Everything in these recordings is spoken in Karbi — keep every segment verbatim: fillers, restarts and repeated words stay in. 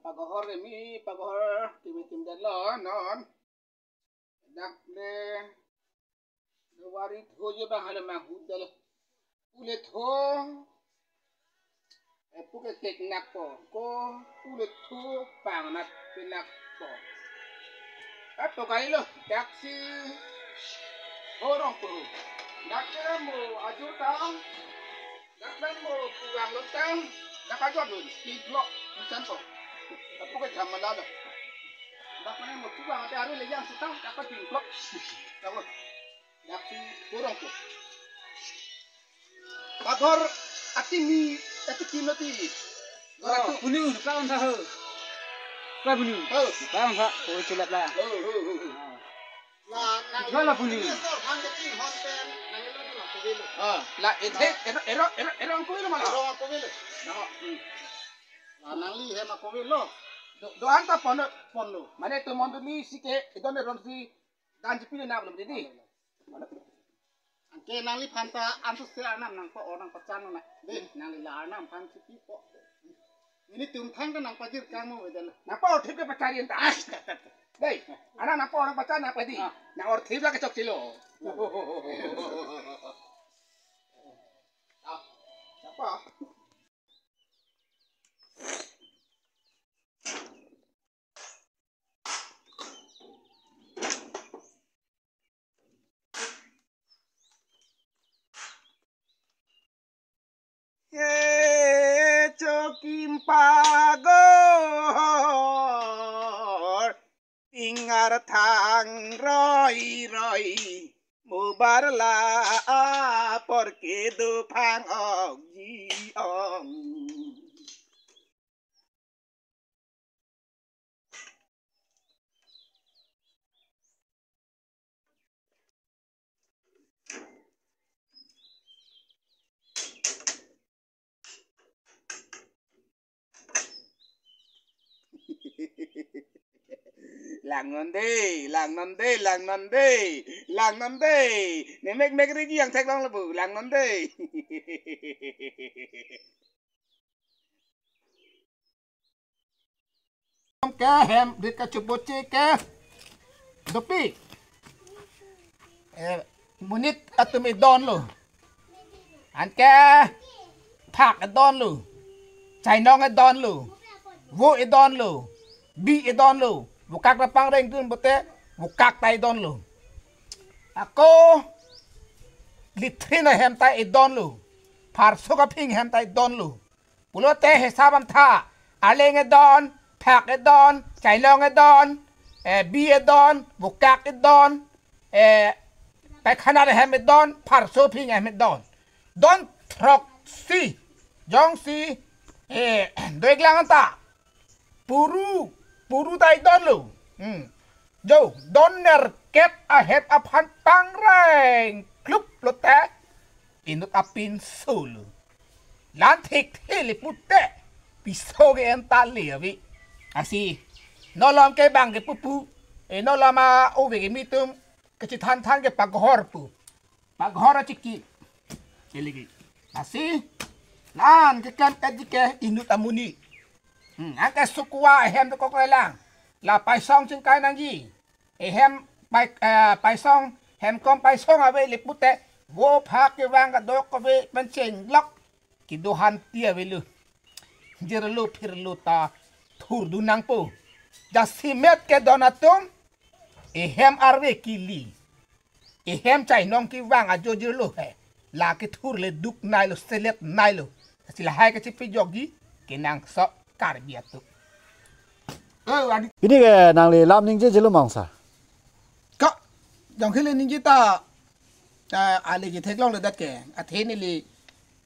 Pagohor remi, pagohor kimi tim detlo non. Dak le, wari thojo bang hala ma hu detlo. Pule tho. Epu ke kek nakpo. Ko pule tho pang nak pe nakpo. Ato kailo, daksi horong po. Dak le mo ajur tang. Dak le mo pulang lo tang. Dak ajur lo, speed lo, misan po. Epu ke jam malalo. Dak le mo pulang ate aru le yang sitang, dak pa ping lo. Dak lo. Daksi horong po. Pagohor atimi, atikim lo ti. Gohor Oh, atu. Punu, kaun sa ho. Ka punu. Oh. Kaun sa, ko chulat la. Oh, oh, oh, oh. La, nang Jual la punu. Hon ke ting hon pen, nang lo tu la ko velo. Ah, la ethe, ero, ero, ero, ero ang ko velo mala. Ero ang ko velo. Na, hmm. La nangli hem ako velo. Do, do-an ta pon, pon lo. Mane to mon to mi si ke, idon ne ron si dan ji pine na belum jadi. Anke nangliphan ta antu se arnam nangpo-o nangpachan na. Dei, nangli la arnam aphan si pipo. Nelitum thang ta nangpajir kang mo wedan. Nangpo-o thip ke pachari anta. Dei, anak nangpo-o nangpachan na padi. Ah. Nang-or thip la kechok chilo. Ah, nangpo. He chokim pagohor, pingar thang roi roi, mo bar la apor kedo phang ong ji ong. Langnon dei, langnon dei, langnon dei, langnon dei. Ne mek mek rigi yang theklong lo bu, langnon dei. Ke hem rit kachupoche ke dopi. Eh, monit atum idon lo. Anke phak idon lo. Chainong idon lo. Vo idon lo. Bi idon lo. Vokak ta pangreng dun pote vokak ta idon lo. Ako latrine ahem ta idon lo. Pharso kaphing ahem ta idon lo. Pulote hisab amtha, arleng idon, phak idon, chainong idon, eh, bi idon, vokak idon, eh, paikhana ahem idon, pharso phing ahem idon. Don throksi, jongsi, eh, do-ik lang anta. Puru, puru ta idon lo. Hmm. Jo, don nerkep ahem aphan pangreng klup lote inut apinso lo. La-an thekthe le pute piso ke-en ta le ave. Lasi, nolom ke bang ke pupu, eh, nolom a-ove kimi atum kachethan than ke pagohor pu. Pagohor achiki. Keligi. Lasi, la-an keklem-et ji ke inut amonit. Hmm, anke sukwa ahem dokok lelang. La paisong chingkai nangji. Ehem pai, eh, paisong, hemkom paisong ave le pute, vo phak kevang kadokave pen chenglok kedo hanti avelo. Jirlo phirlo ta thurdun nangpo. Jasemet kedon atum, ehem arve kili. Ehem chainong kevang ajo jirlo he. La kethur le duknei lo, seletnei lo. Lasi lahai kachepajokji kenangsot Karbi atum. Oh, adi. Pini ke nangli lam ningjejelo ma ong sa? Ko, jongsi le ningje ta, eh, ale chetheklongle dak ke. Athe neli,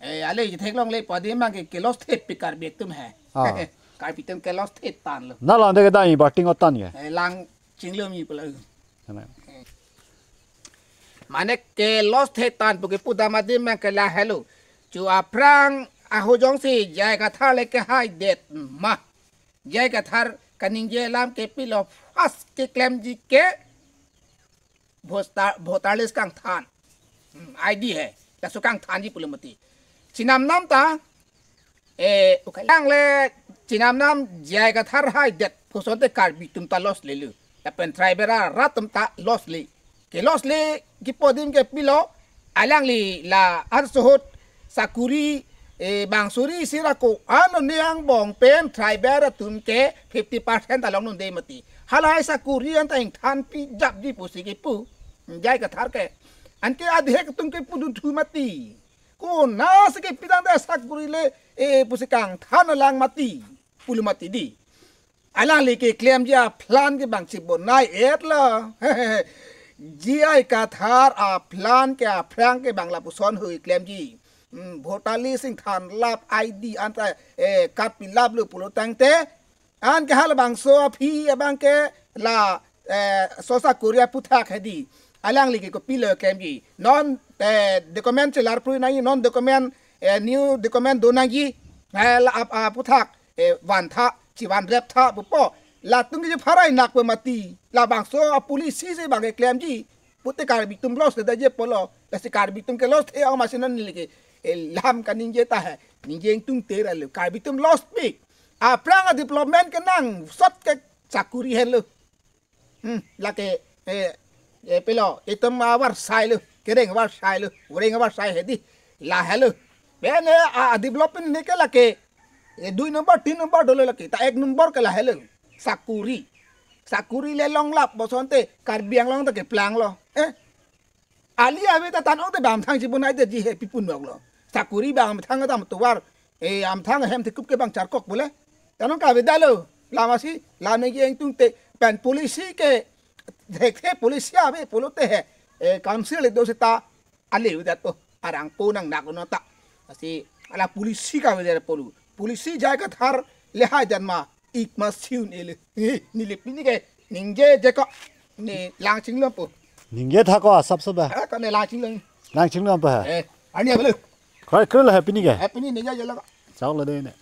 eh, ale chetheklongle padi mang ke kelosthe pi Karbi atum he. Ah. Karbi atum kelosthe tanglo. Na lang de ke dai bating otan ke. Eh, lang chinglo mi pula. Kana. Mane kelosthe tang pu ke pudam adim mang ke lahelo. Chu aphrang ahut jongsi J I Kathar le kehaidet ma. J I Kathar kaningje alam ke pilo first keklemji ke voter, voter list kangthan. Hmm, I D he. Laso kangthanji pulo mati. Chinam nam ta, eh, ukai lang le Chenam nam J I Kathar haidet pusonte Karbi atum ta loss le lo. Lapen tribal arat atum ta loss le. Ke loss le kipu adim ke pilo, alangli la arsohot sakuri, eh, bang suri sira ko-an lo ne angbong pen tribal atum ke fifty percent ta longnunde mati. Halahai sakuri anta ingthan pijapji pusi kipu J I Kathar ke. Anke adhek atum ke pudun thu mati. Konatsi ke pidang da sakuri le, eh, pusi kangthan lang mati. Pulo mati di. Alangli keklemji aplan ke bang chibonai-et lo. J I Kathar aplan ke aphrang ke bang lapuson hui klemji. Hmm, voter list ingthan lap, I D anta, eh, card pilap lo pulo tangte. Anke halabangso aphi abang ke la, eh, so sakuri aputhak hedi. Alangli ke kopilo klemji. Non, eh, document chelar prui nangji, non document, eh, new document do nangji. Eh, la ap-, aputhak, eh, van tha, chivan rep tha pupo. Latum ke pharai nak pe mati. Labangso apolicy si bang keklemji. Pute Karbi atum loss le daje pulo. Lasi Karbi atum ke loss the amat si non neli ke, eh, lam kaningje ta he. Ningje ingtungte ra lo. Karbi atum loss pi. Aphrang adevelopment ke nangsot ke sakuri helo. Hmm, lake, eh, eh, pilo, itum avarsai lo, kereng avarsai lo, ureng avarsai hedi, la helo. Pen, eh, a, adevelopment ne ke lake, eh, dui number, tin number dolo lake, ta ek number ke la helo. Sakuri. Sakuri le longlap pusonte, Karbi Anglong ta keplang lo. Eh? Ali ave ta tan-ong te bang amethang chibonai detji he pi punok lo. Sakuri bang amethang ta tovar, eh, amethang hem thekup ke bang charkok bole. Tan-ong kave dalo. Lamasi, lam ningje ingtungte pen policy ke, thekthe policy ave pulote he, eh, council do seta ale ave dato. Arang po nang nak no ta. Lasi, ala policy kave det pulo. Policy J I Kathar le haidet ma. Ik ma siun ele. Neli pini ke ningje je ko. Ne lang chinglong po. Ningje tha ko asap soba. Eh, ko ne lang chinglong. Lang chinglong pa. Eh, ani abelo. Koi kru la pini ke. Eh, pini ningje je lo ko. Chok lo de ne.